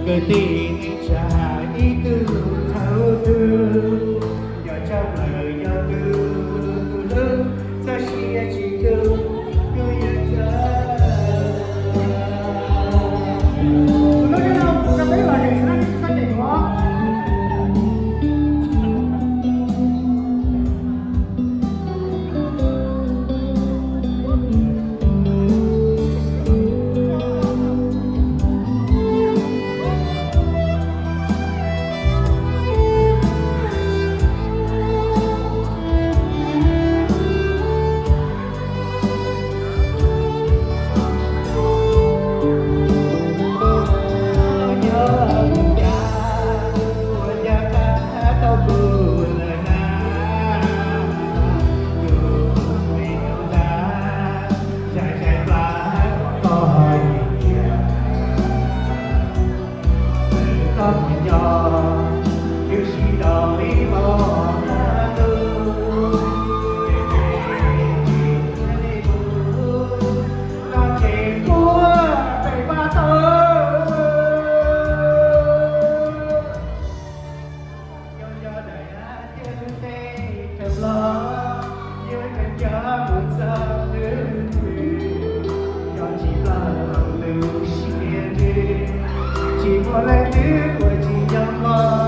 Kwv tij neej tsa ib tug thaum twg, yog tshaj plaws yog tus hlub, txoj sia tsis tu, tus yuav txawj. Tsis muaj leej twg uas tsis nco mog.